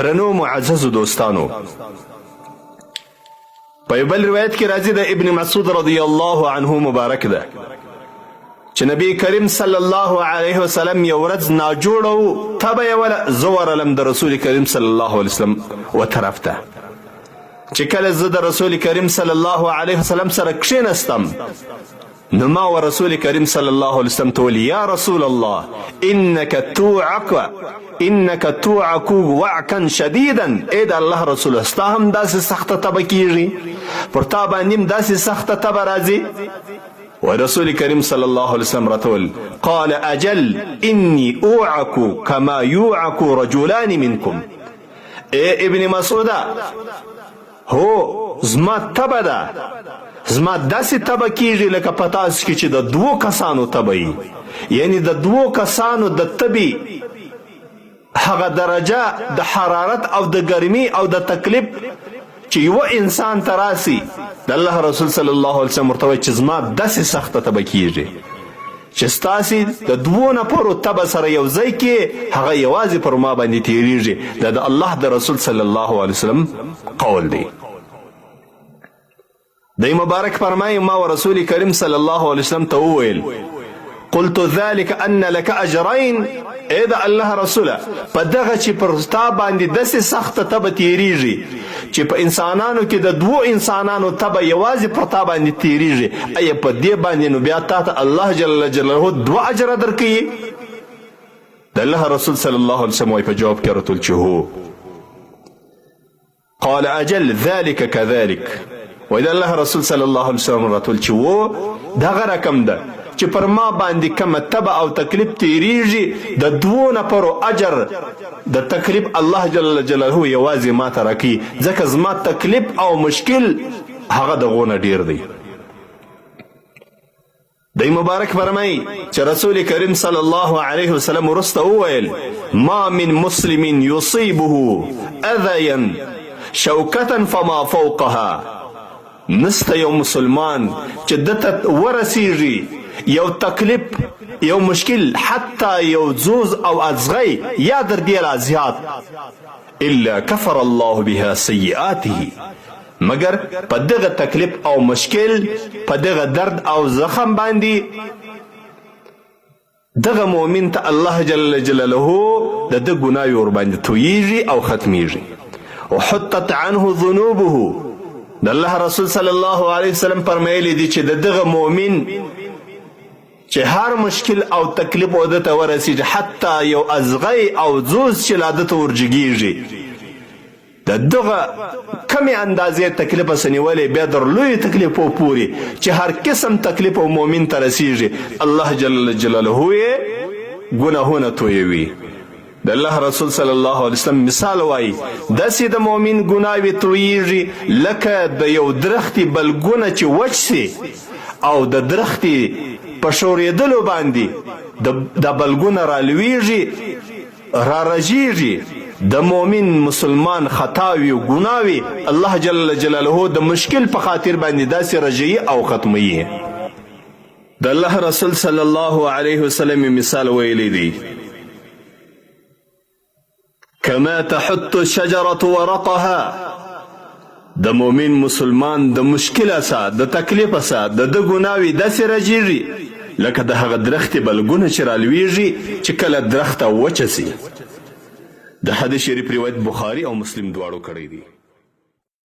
درنو معززو دوستانو، په یو بل روایت کې راځي د ابن مسعود رضی الله عنه مبارک ده چې نبی کریم صلی الله علیه وسلم یو ورځ ناجوړه و، تبه یې وله. زه ورغلم د رسول کریم صلی الله علیه وسلم و طرف ته. چې کله زه د رسول کریم صلی الله علیه وسلم سره کښېنستم، نو ما و رسول کریم صلی الله علیه وسلم ته وویل: یا رسول الله، انک توعک وعکا شدیدا. ای د الله رسول، ستا هم داسې سخته تبه کیږي؟ پر تا باندې هم داسې سخته تبه راځي؟ و رسول کریم صلی الله علیه وسلم راته وویل: قال اجل، انی اوعک کما یوعک رجلان منکم. ای ابن مسعوده، هو، زما تبه ده، زما داسې تبه کیږي لکه په تاسو کې چې د دوو کسانو تبه وي، یعنی د دوو کسانو د تبې هغه درجه د حرارت او د ګرمي او د تکلیف چې یو انسان ته راسي. د الله رسول صلی الله علیه وسلم ورته وایي چې زما داسې سخته تبه کیږي چې ستاسې د دوو نفرو تبه سره یو ځای کې هغه یوازې پر ما باندې تیریږي. دا د الله د رسول صلی الله علیه وسلم قول دی. دی مبارک فرمایي، ما و رسول کریم صلی الله علیه وسلم ته وویل: قلت ذلك ان لك اجرين. ای د الله رسوله، په دغه چې پر تا باندې داسې سخته تبه تیریږي چې په انسانانو کې د دوو انسانانو تبه یوازې پر تا باندې تیریږي، ایا په دې باندې نو بیا تا ته الله جل جلاله دوه اجره درکوي؟ د الله رسول صلی الله علیه وسلم وایي په جواب کې راته چې هو. قال اجل، ذلك كذلك. وایي د الله رسول صلی الله علیه وسلم راته چې وو، دغه رقم ده چې پر ما باندې کومه تبه او تکلیف تیریږي، د دوو نفرو اجر د تکلیف الله جل جلاله یوازې ما ته راکوي، ځکه زما تکلیف او مشکل هغه د غو نه ډیر دی. دی مبارک فرمایي چې رسول کریم صلی الله علیه وسلم وروسته وویل: ما من مسلم یصیبه اذیا شوکة فما فوقها. نسته یو مسلمان چې ده ته ورسیږي یو تکلیف، یو مشکل، حتی یو ځوز او ازغی یا در دې لا زیات، الا کفر الله بها سیئاته، مګر په دغه تکلیف او مشکل، په دغه درد او زخم باندې دغه مؤمن ته الله جل جلاله د ده ګناوې ورباندې تویږي او ختمیږي، وحطت عنه ذنوبه. د الله رسول صلی الله علیه وسلم فرمایلی دي چې د دغه مؤمن چې هر مشکل او تکلیف و ده ته ورسیږي، حتی یو ازغی او ځوز چې لا ده ته ورجګیږي، د دغه کمې اندازې تکلیفه څخه نیولې بیا در لویو تکلیفو پورې چې هر قسم تکلیف او مؤمن ته رسیږي، الله جل جلاله یې ګناهونه تویوي. د الله رسول صلی الله علیه وسلم مثال وایي، داسې د مؤمن ګناوې تویږي لکه د یو درختې بلګونه چې وچ سي او د درختې په ښورېدلو باندې د بلګونه رالویږي، را رژیږي. د مؤمن مسلمان خطاوې او ګناوې الله جل جلاله د مشکل په خاطر باندې داسې رژوي او ختموي. د الله رسول صلی الله علیه وسلم مثال ویلی دی: کما تحط الشجرة ورقها. د مؤمن مسلمان د مشکله سه، د تکلیفه سه د ده ګناوې داسې رژیږي لکه د هغه درختې بلګونه چې رالویږي چې کله درخته وچه سي. د حدیث شریف روایت بخاري او مسلم دواړو کړی دی.